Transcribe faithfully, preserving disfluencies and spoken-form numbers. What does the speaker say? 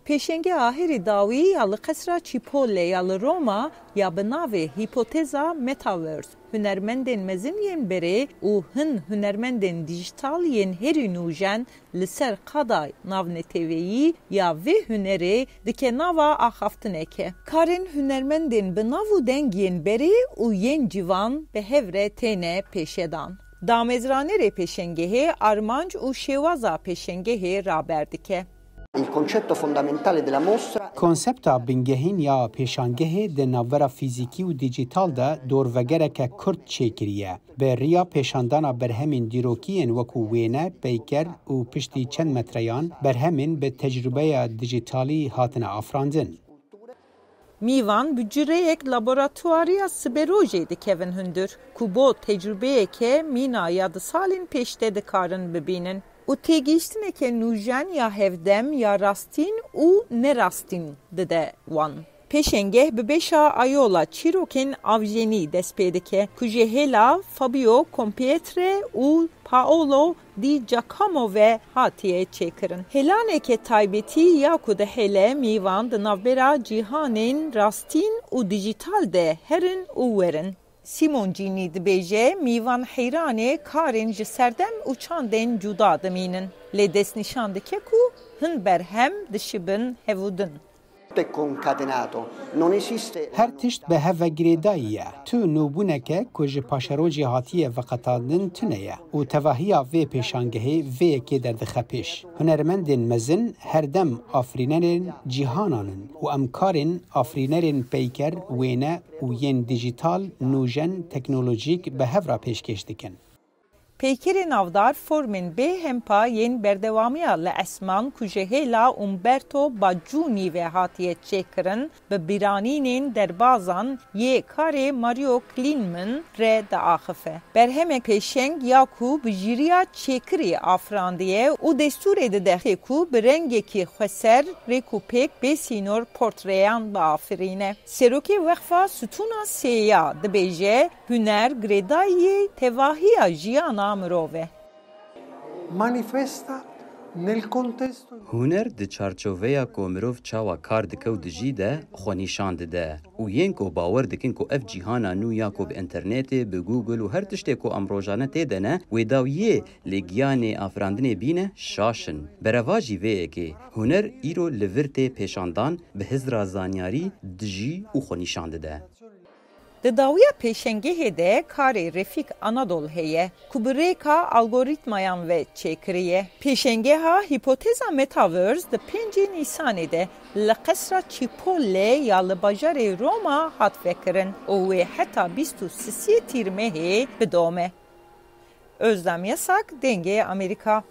Pêşengeha herî dawî ya li Qesra Çîpole ya li Roma ya bi navê Hîpoteza Metaverse, hunermendên mezin yên berê û hin hunermendên dîjîtal yên herî nûjen li ser qada navneteweyî ya vê hunerê dike nava axaftineke. Karên hunermendên bi nav û deng yên berê û yên civan bi hev re têne pêşedan. Damezranerê pêşengehê armanc û şêwaza pêşengehê raber dike. Il concetto fondamentale della mostra. Konsepta bingehîn ya pêşangehê di navbera fîzîkî û dîjîtal de dorvegereke kurt çêkiriye. Bi riya pêşandana berhemên dîrokî yên wekû wêne, peyker û piştî çend metreyan berhemên bi tecrûbeya dîjîtalî hatine afirandin. Mîvan bi cureyek laboratuwariya siberojê dikevin hundir, ku bo tecrûbeyeke mîna ya di salên pêş de dikarin bibînin û têgihiştineke nûjen ya hevdem ya rastîn û nerastîn dide wan. Pêşengeh bi beşa ayola çîrokên avjenî dest pê dike, ku ji hêla Fabio Compietre û Paolo Di Giacomo ve hatiye çêkirin. Hêlaneke taybetî ya ku dihêle mîvan di navbera cîhanên rastîn û dîjîtal de herin û werin. Simoncini dibêje, mîvan heyranê karên ji serdem û çandên cuda dimînin, lê destnîşan dike ku hin berhem dişibin hev û din. Tutto è concatenato, non esiste. Her tişt bi hev ve girêdayî ye. Tu nûbûneke ku ji paşerojê hatiye veqetandin tune ye û tevahiya vê pêşangehê vê yekê derdixe pêş. Hunermendên mezin her dem afirînerên cîhanan in û em karên afirînerên peyker, wêne û yên dîjîtal, nûjen, teknolojîk bi hev re pêşkêş dikin. Peykerê navdar formên bêhempa yên berdewamiya li esman ku ji hêla Umberto Baggini ve hatiye çêkirin, bi bîranînên derbazan yê karê Mario Kleinman re diaxife. Berhemek pêşeng ya ku bi jîriya çêkirî afirandiye û destûrê dide ku bi rengekî xweser rêkûpêk bê sînor portreyan biafirîne. Serokê Wexfa Stûna Sêya dibêje, huner girêdayî tevahiya jiyana mirov e. Manifesta nel contesto. Huner di çarçoveya ku mirov çawa kar dike û dijî de xwe nîşan dide û yên ku bawer dikin ku ev cîhana nû ya ku bi înternetê, bi Google û her tiştê ku em rojane tê de ne, wê dawiyê lê giyanê afirandinê bîne, şaş in. Berevajî vê yekê, huner îro li vir tê pêşandan, bi hizra zanyarî, dijî û xwe nîşan dide. Di dawiya pêşengehê de karê Refîk Anadol heye, ku bi rêka algorîtmayan ve çêkiriye. Pêşengeha Hîpoteza Metaverse di pêncê Nîsanê de li Qesra Çîpole ya li bajarê Roma hat vekirin û wê heta bîst û sisiyê Tîrmehê bidome. Özlem Yasak, Dengê Amerîka.